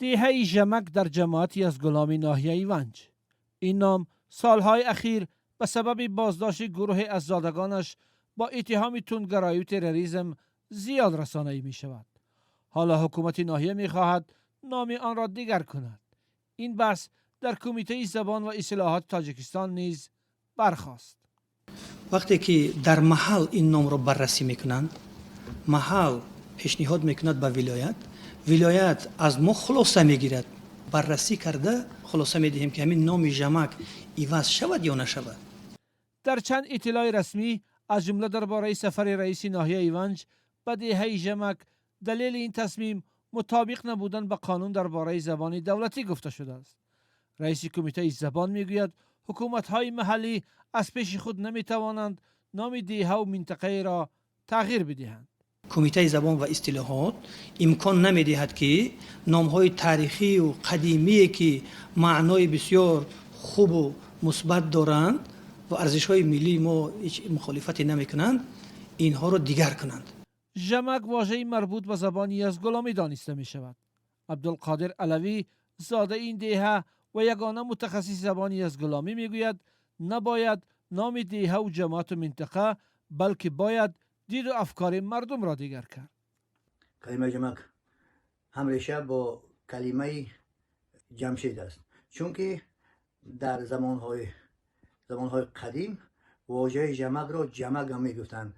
Деҳаи Жамак дар ҷамоати Язгуломи ноҳияи Ванҷ. Ин ном солҳои ахир ба сабаби боздошти гурӯҳе аз зодагонаш бо иттиҳоми тундгароию терроризм зиёд расонаӣ мешавад. Ҳоло ҳукумати ноҳия мехоҳад номи онро дигар кунад. Ин баҳс дар Кумитаи забон ва истилоҳоти Тоҷикистон низ бархост. Вақте ки дар маҳал ин номро баррасӣ мекунанд, маҳал пешниҳод мекунад ба вилоят, вилоят аз мо хулоса мегирад, баррасӣ карда хулоса медиҳем, ки ҳамин номи Жамак иваз шавад ё нашавад. Дар чанд иттилои расмӣ, аз ҷумла дар бораи сафари раиси ноҳияи Ванҷ ба деҳаи Жамак, далели ин тасмим мутобиқ набудан ба қонун дар бораи забони давлатӣ гуфта шудааст. Раиси кумитаи забон мегӯяд, ҳукуматҳои маҳаллӣ аз пеши худ наметавонанд номи деҳаву минтақаеро тағйир бидиҳанд. Кумитаи забон ва истилоҳот имкон намедиҳад, ки номҳои таърихию қадимие, ки маънои бисёр хубу мусбат доранд ва арзишҳои миллии мо ҳеҷ мухолифате намекунанд, инҳоро дигар кунанд. Жамак вожаи марбут ба забони язгуломӣ дониста мешавад. Абдулқодир Алавӣ, зодаи ин деҳа ва ягона мутахассиси забони язгуломӣ, мегӯяд, набояд номи деҳаву ҷамоату минтақа, балки бояд диду афкори мардумро дигар кард. Калимаи ҷамак ҳамреша бо калимаи Ҷамшед аст, чунки дар замонҳои қадим вожаи ҷамакро ҷамак ҳам мегуфтанд.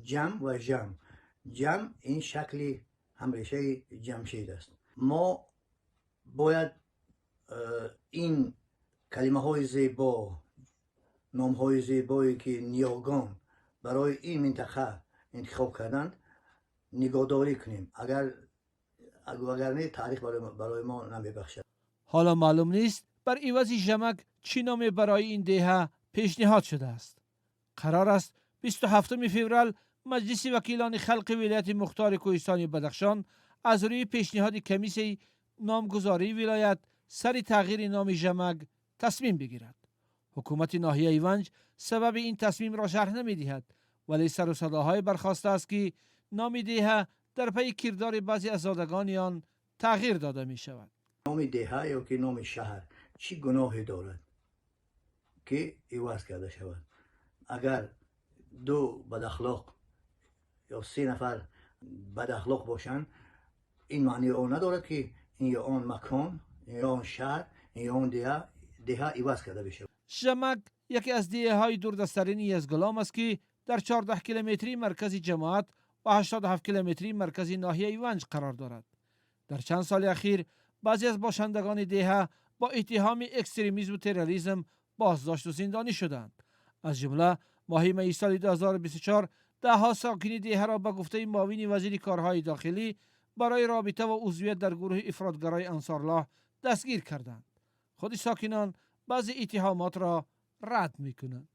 Ҷам ва жам, ҷам ин шакли ҳамрешаи Ҷамшед аст. Мо бояд ин калимаҳои зебо, номҳои зебое, ки ниёгон барои ин минтақа интихоб карданд, нигоҳдорӣ кунем. Агар вагарне таърих барои мо намебахшад. Ҳоло маълум нест, бар ивази Жамак чӣ номе барои ин деҳа пешниҳод шудааст. Қарор аст, 27 феврал Маҷлиси вакилони халқи вилояти мухтори кӯҳистони Бадахшон аз рӯи пешниҳоди комиссияи номгузории вилоят сари тағйири номи Жамак тасмим бигирад. Ҳукумати ноҳияи Ванҷ сабаби ин тасмимро шарҳ намедиҳад, вале сару садоҳое бархостааст, ки номи деҳа дар пайи кирдори баъзе аз зодагони он тағйир дода мешавад. Номи деҳа ё ки номи шаҳр чӣ гуноҳе дорад, ки иваз карда шавад? Агар ду бадахлоқ ё се нафар бадахлоқ бошанд, ин маънии он надорад, ки ин ё он макон, ин ё он шаҳр, ин ё он деҳа иваз карда бишавад. Жамак яке аз деҳаҳои дурдасттарини Язгулом аст, ки дар 14 километрии маркази ҷамоат ва 87 километрии маркази ноҳияи Ванҷ қарор дорад. Дар чанд соли ахир баъзе аз бошандагони деҳа бо иттиҳоми экстремизму терроризм боздошту зиндонӣ шуданд. Аз ҷумла моҳи майи соли 2024 даҳҳо сокини деҳаро ба гуфтаи муовини вазири корҳои дохилӣ барои робита ва узвият дар гурӯҳи ифротгарои Ансоруллоҳ дастгир карданд. Худи сокинон баъзе иттиҳомотро рад мекунанд.